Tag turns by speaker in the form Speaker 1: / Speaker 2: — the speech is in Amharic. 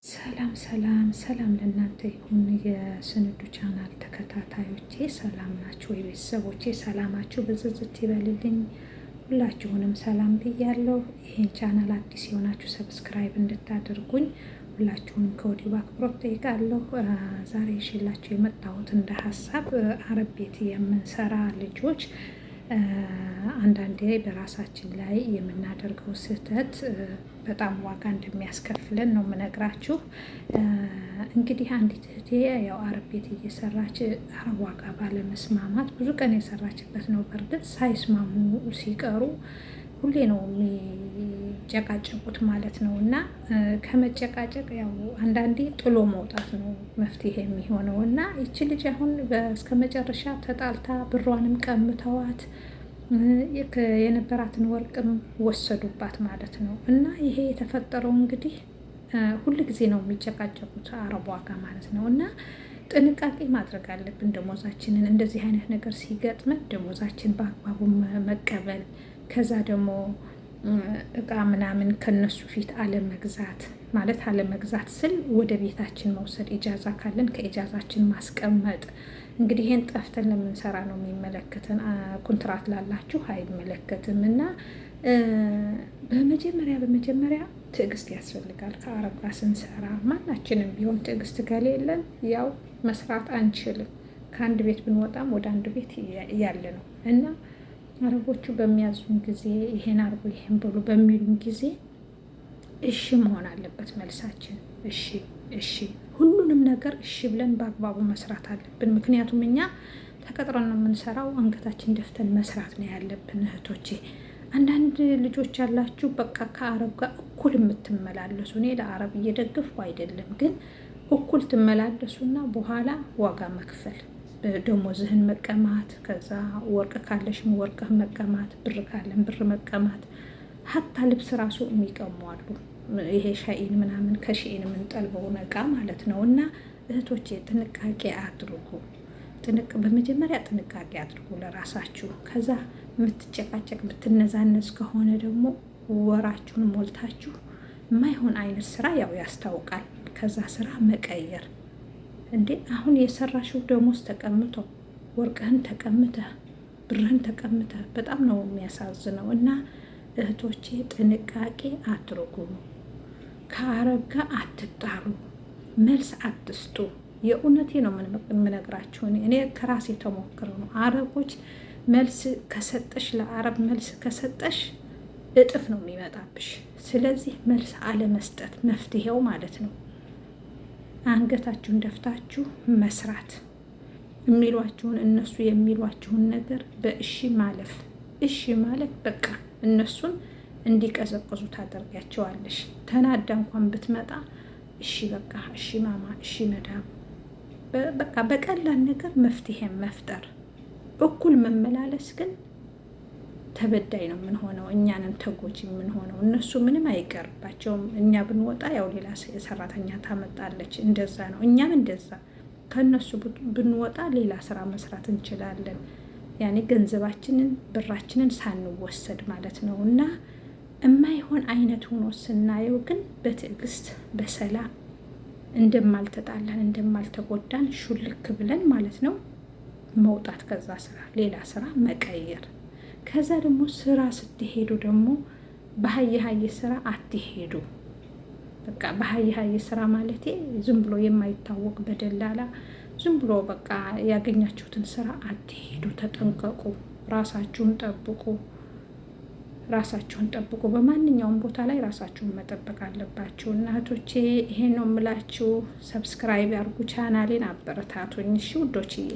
Speaker 1: ሰላም ሰላም ሰላም ለእናንተ ይሁን የስንዱ ቻናል ተከታታዮቼ፣ ሰላም ናችሁ ወይ ቤተሰቦቼ? ሰላማችሁ ብዝዝት ይበልልኝ። ሁላችሁንም ሰላም ብያለሁ። ይህን ቻናል አዲስ የሆናችሁ subscribe እንድታደርጉኝ ሁላችሁንም ከወዲሁ በአክብሮት ጠይቃለሁ። ዛሬ ይዤላችሁ የመጣሁት እንደ ሀሳብ አረብ ቤት የምንሰራ ልጆች አንዳንዴ በራሳችን ላይ የምናደርገው ስህተት በጣም ዋጋ እንደሚያስከፍለን ነው የምነግራችሁ። እንግዲህ አንዲት እህቴ ያው አረብ ቤት እየሰራች አረብ ዋጋ ባለመስማማት ብዙ ቀን የሰራችበት ነው። በእርግጥ ሳይስማሙ ሲቀሩ ሁሌ ነው የሚጨቃጨቁት ማለት ነው። እና ከመጨቃጨቅ ያው አንዳንዴ ጥሎ መውጣት ነው መፍትሄ የሚሆነው። እና ይቺ ልጅ አሁን እስከ መጨረሻ ተጣልታ ብሯንም ቀምተዋት የነበራትን ወርቅም ወሰዱባት ማለት ነው። እና ይሄ የተፈጠረው እንግዲህ ሁል ጊዜ ነው የሚጨቃጨቁት አረቧ ጋር ማለት ነው። እና ጥንቃቄ ማድረግ አለብን። ደሞዛችንን እንደዚህ አይነት ነገር ሲገጥመን ደሞዛችን በአግባቡ መቀበል፣ ከዛ ደግሞ እቃ ምናምን ከነሱ ፊት አለመግዛት፣ ማለት አለመግዛት ስል ወደ ቤታችን መውሰድ፣ ኢጃዛ ካለን ከኢጃዛችን ማስቀመጥ። እንግዲህ ይሄን ጠፍተን ለምንሰራ ነው የሚመለከተን፣ ኮንትራት ላላችሁ አይመለከትም። እና በመጀመሪያ ትዕግስት ያስፈልጋል። ከአረብ ጋር ስንሰራ ማናችንም ቢሆን ትዕግስት ከሌለን ያው መስራት አንችልም። ከአንድ ቤት ብንወጣም ወደ አንድ ቤት ያለ ነው። እና አረቦቹ በሚያዙን ጊዜ ይሄን አርጉ ይሄን ብሉ በሚሉን ጊዜ እሺ መሆን አለበት መልሳችን። እሺ እሺ፣ ሁሉንም ነገር እሺ ብለን በአግባቡ መስራት አለብን። ምክንያቱም እኛ ተቀጥረን ነው የምንሰራው፣ አንገታችን ደፍተን መስራት ነው ያለብን። እህቶቼ፣ አንዳንድ ልጆች ያላችሁ በቃ ከአረብ ጋር እኩል የምትመላለሱ፣ እኔ ለአረብ እየደገፍኩ አይደለም፣ ግን እኩል ትመላለሱና በኋላ ዋጋ መክፈል፣ ደሞዝህን መቀማት፣ ከዛ ወርቅ ካለሽም ወርቅህ መቀማት፣ ብር ካለን ብር መቀማት፣ ሀታ ልብስ ራሱ የሚቀሙ አሉ። ይሄ ሻኢን ምናምን ከሺኢን የምንጠልበው እቃ ማለት ነው። እና እህቶቼ ጥንቃቄ አድርጉ። በመጀመሪያ ጥንቃቄ አድርጉ ለራሳችሁ። ከዛ የምትጨቃጨቅ የምትነዛነዝ ከሆነ ደግሞ ወራችሁን ሞልታችሁ የማይሆን አይነት ስራ ያው ያስታውቃል። ከዛ ስራ መቀየር። እንዴ፣ አሁን የሰራሽው ደሞዝ ተቀምጦ፣ ወርቅህን ተቀምተህ፣ ብርህን ተቀምተህ በጣም ነው የሚያሳዝነው። እና እህቶቼ ጥንቃቄ አድርጉ። ከአረብ ጋር አትጣሉ፣ መልስ አትስጡ። የእውነቴ ነው የምነግራችሁ። እኔ ከራሴ ተሞክረው ነው። አረቦች መልስ ከሰጠሽ፣ ለአረብ መልስ ከሰጠሽ እጥፍ ነው የሚመጣብሽ። ስለዚህ መልስ አለመስጠት መፍትሄው ማለት ነው። አንገታችሁን ደፍታችሁ መስራት፣ የሚሏችሁን እነሱ የሚሏችሁን ነገር በእሺ ማለፍ። እሺ ማለት በቃ እነሱን እንዲቀዘቅዙ ታደርጊያቸዋለሽ። ተናዳ እንኳን ብትመጣ እሺ በቃ እሺ ማማ፣ እሺ መዳም፣ በቃ በቀላል ነገር መፍትሄ መፍጠር። እኩል መመላለስ ግን ተበዳይ ነው የምንሆነው፣ እኛንም ተጎጂ የምንሆነው። እነሱ ምንም አይቀርባቸውም። እኛ ብንወጣ ያው ሌላ ሰራተኛ ታመጣለች። እንደዛ ነው። እኛም እንደዛ ከእነሱ ብንወጣ ሌላ ስራ መስራት እንችላለን። ያኔ ገንዘባችንን ብራችንን ሳንወሰድ ማለት ነው። እና የማይሆን አይነት ሆኖ ስናየው ግን በትዕግስት በሰላም እንደማልተጣላን እንደማልተጎዳን ሹልክ ብለን ማለት ነው መውጣት፣ ከዛ ስራ ሌላ ስራ መቀየር። ከዛ ደግሞ ስራ ስትሄዱ ደግሞ በሀየ ሀየ ስራ አትሄዱ። በቃ በሀየ ሀየ ስራ ማለቴ ዝም ብሎ የማይታወቅ በደላላ ዝም ብሎ በቃ ያገኛችሁትን ስራ አትሄዱ። ተጠንቀቁ፣ ራሳችሁን ጠብቁ። ራሳችሁን ጠብቁ። በማንኛውም ቦታ ላይ ራሳችሁን መጠበቅ አለባችሁ። እና እህቶቼ ይሄን ነው የምላችሁ። subscribe ያርጉ፣ ቻናሌን አበረታቱኝ። እሺ ውዶችዬ።